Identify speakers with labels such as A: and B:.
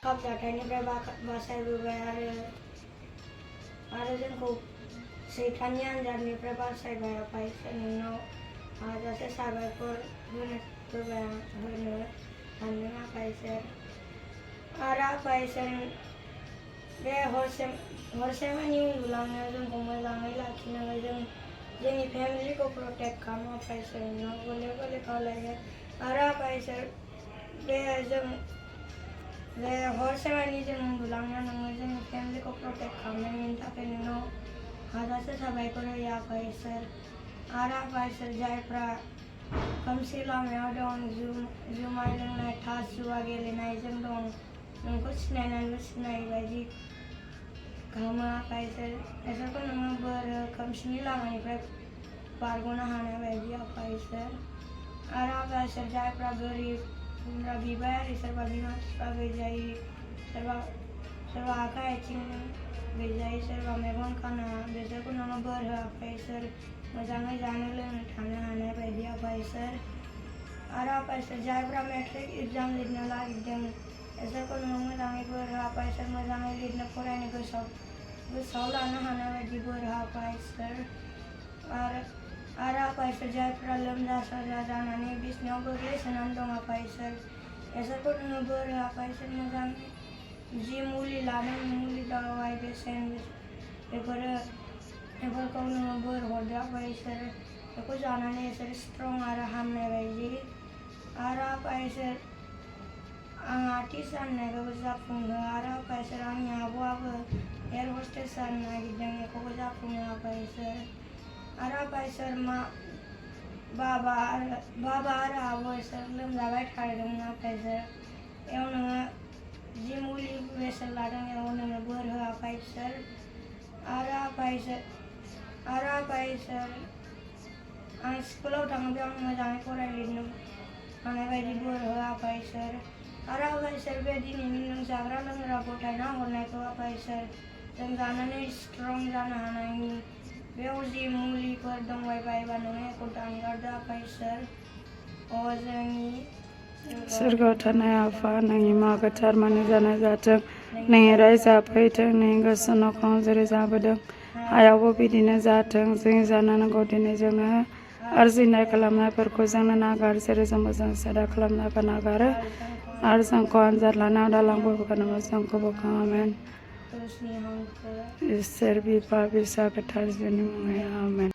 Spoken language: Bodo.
A: खाब जाथायनिफ्राय बासायबोबाय आरो जोंखौ सैताननि आनजादनिफ्राय बासायबाय आफा इसोर नोंनाव हाजासे साबायखर होनो सानदों आफा इसोर आरो आफा इसोर बे हरसेमानि उन्दुलांनायाव जोंखौ मोजाङै लाखिनानै जोंनि फेमिलिखौ प्रटेक्ट खालाम आफा इसोर नोंनाव गले गले खावलायो आरो आफा इसोर बे हरसेमानि जों उन्दुलांनायाव नोङो जोंनि फेमिलिखौ प्रटेक्ट खालामनायनि थाखाय नोंनाव हाजासे साबायखर होयो आफा इसोर आरो आफा इसोर जायफ्रा खोमसि लामायाव दं जुमाय लोंनाय थास जुवा गेलेनायजों दं नोंखौ सिनायनानैबो सिनायै बायदि खालामो आफा इसोरखौ नोङो बोर हो खोमसिनि लामानिफ्राय बारग'नो हानाय बायदि आफा इसोर आरो आफा इसोर जायफ्रा गोरिब बिबायारि सोरबा बिमा बिफा गैजायै सोरबा आखाइ आथिं गैजायै सोरबा मेगन खाना बिसोरखौ नोङो बोर हो आफा इसोर मोजाङै जानो लोंनो थानो हानाय बायदि आफा इसोर आरो आफा इसोर जायफ्रा मेट्रिक एग्जाम लिरनो नागिरदों इसोरखौ नोङो मोजाङै बोर हो आफा इसोर मोजाङै लिरनो फरायनो गोसोआव लानो हानाय बायदि बोर हो आफा इसोर आरो आफा इसोर जायफ्रा लोमजा साजा जानानै बिसिनायाव गोग्लैसोनानै दं आफा इसोरखौ नोङो बोर हो आफा इसोर मोजाङै जि मुलि लादों मुलि दावाइ बेसेन बेफोरखौ नोङो बोर हरदो आफा इसोर बेखौ जानानै इसोर स्ट्रं आरो हामनाय बायदि आरो आफा इसोर आं आर्टिस्ट जानो नागिरनायखौबो जाफुंहो आरो आफा इसोर आंनि आब'आबो एयार हस्टेस जानो नागिरदों बेखौबो जाफुंहो आफा इसोर आरो आफा इसोर बाबा आरो आब' इसोर लोमजाबाय थादोंमोन आफा इसोर बेयाव नोङो जि मुलि बेसेन लादों बेयाव नोङो बोर हो आफा इसोर आरो आफा इसोर आं स्कुलाव थाङो बेयाव मोजाङै फरायलिरनो हानाय बायदि बोर हो आफा इसोर आरो आफा इसोर बे दिनैनि नों जाग्रा लोंग्रा गथायना हरनायखौ आफा इसोर जों जानानै स्ट्रं जानो हानायनि बेयाव जि मुलिफोर दंबायबायोबा नोङो बेखौ दानगारदो आफा इसोर जोंनि
B: सोरगोआव थानाय आफा नोंनि मा गोथार मानि जानाय जाथों नोंनि रायजोआ फैथों नोंनि गोसो न'खराव जेरै जाबोदों हायावबो बिदिनो जाथों जोंनि जानो नांगौ दिनै जोंनो आरजिनाय खालामनायफोरखौ जोंनो नागार जेरै जों मोजां सादा खालामनायखौ नागारो आरो जोंखौ आनजाद लानायाव दालांबोखानोबो जोंखौ बोखां आमेन इसोर बिफा बिसा गोथार जिउनि मुङै आमेन।